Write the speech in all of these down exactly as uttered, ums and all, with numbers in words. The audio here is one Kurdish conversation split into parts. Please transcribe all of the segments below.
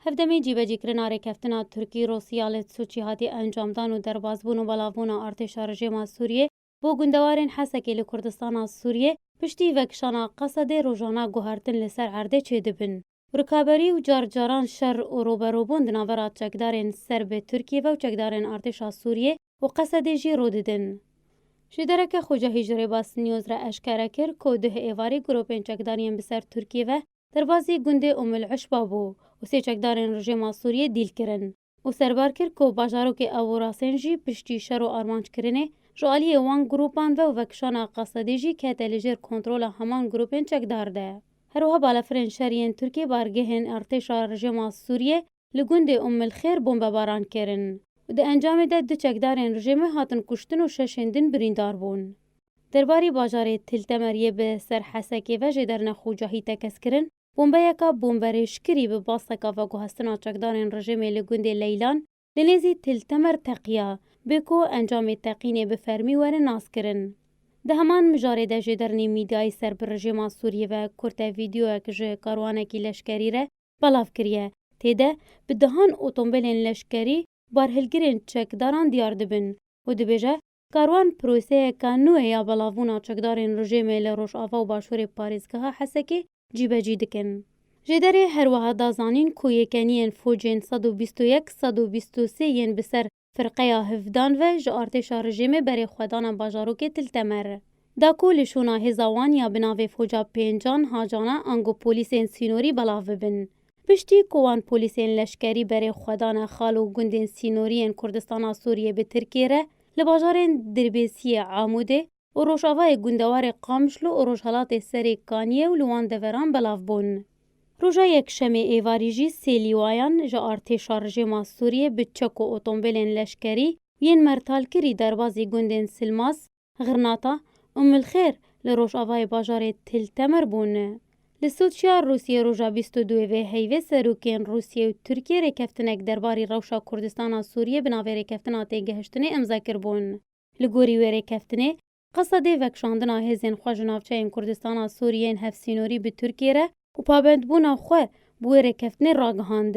Hevdemê cîbecîkirina rêkeftina Tirkî-Rûsya li Sûçî hatiye encamdan û derbasbûn û belavbûna artêşa rejêma Sûriyê bo gundewarên Hesekê li Kurdistana Sûriyê piştî vekişana Qesedê rojana guhertin li ser erdê çêdibin. Rikaberî û car caran şer û rûberûbûn di navbera çekdarên ser bi Tirkiyê ve û çekdarên artêşa Sûriyê û Qesedê jî rû didin. Jêdereke xwecahî ji Rêbas News re eşkere kir ku duh êvarî grûpên çekdariyên bi ser Tirkiyê ve derbazî gundê Umul Uşba bû û sê çekdarên rejêma Sûriyê dîl kirin û serbar kir ku bajarokê Ewrasên jî piştî şer û armanckirinê ji aliyê wan grûpan ve û vekişana Qesedê jî kete li jêr kontrola heman grûpên çekdar de. Her wiha balafirên şer yên Tirkiyê bargehên artêşa rejêma Sûriyê li gundê Umul Xêr bombebaran kirin û di encamê de du çekdarên rejêmê hatin kuştin û şeşên din birîndar bûn. Derbarî bajarê Til Temer yê bi ser Hesekê ve jêderine xwecahî tekez kirin, bombeyeka bomberêşkirî bi baseka veguhestina çekdarên rejêmê li gundê Leylan li nêzî Til Temer teqiya, bê ku encamê teqînê bi fermî were naskirin. Di heman mijarê de jêdernê mîdyayî ser bi rejêma Sûriyê ve kurte vîdeoyek ji karwanekî leşkerî re belav kiriye. Tê de bi dehan otombêlên leşkerî barhilgirên çekdaran diyar dibin û dibêje, karwan proseyeka nû ye ya belavbûna çekdarên rejêmê li rojava û başûrê parêzgeha Hesekê cîbecî dikin. Jêderê her wiha da zanîn ku yêkeniyên focên sed û bîst û yek, sed û bîst û sê yên bi ser firqeya hevdan ve ji artêşa rejêmê berê xwedana bajarokê Til Temer da ku li şûna hêza wan ya bi navê Foca Pêncan Hacana ango polîsên sînorî belav bibin. Piştî ku wan polîsên leşkerî berê xwedana xal û gundên sînorî yên Kurdistana Sûriyê bi Tirkiyê re li bajarên Dirbêsiyê Amûdê û rojavayê gundewarê Qamişlo û rojhelatê Serê Kaniyê û li wan deveran belav bûn. Roja Yekşemê êvarî jî sê lîwayan ji artêşa rejêma Sûriyê bi çek û otombêlên leşkerî yên mertalkirî derbazî gundên Silmas, Xirnata, Umulxêr li rojavayê bajarê Til Temer bûn. Li Sûçiya Rûsiyê roja bîst û duyê vê heyvê serokên Rûsiyê û Tirkiyê rêkeftinek derbarî rewşa Kurdistana Sûriyê bi navê Rêkeftina Têgihiştinê îmza kiribûn. Li gorî wê rêkeftinê, Qesedê vekişandina hêzên xwe ji navçeyên Kurdistana Sûriyê yên hevsînorî bi Tirkiyê re û pabendbûna xwe bi wê rêkeftinê ragihand.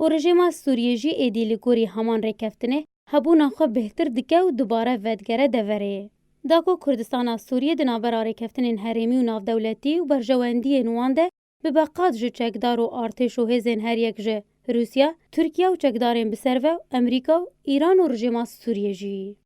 Û rejêma Sûriyê jî êdî li gorî heman rêkeftinê hebûna xwe bêhtir dike û dubare vedigere deverê. Da ku Kurdistana Sûriyê di navbera rêkeftinên herêmî û navdewletî û berjewendiyên wan de bibe qad ji çekdar û artêş û hêzên her yek ji Rûsya, Tirkiye û çekdarên bi ser ve û Amerîka û Îran û rejêma Sûriyê jî.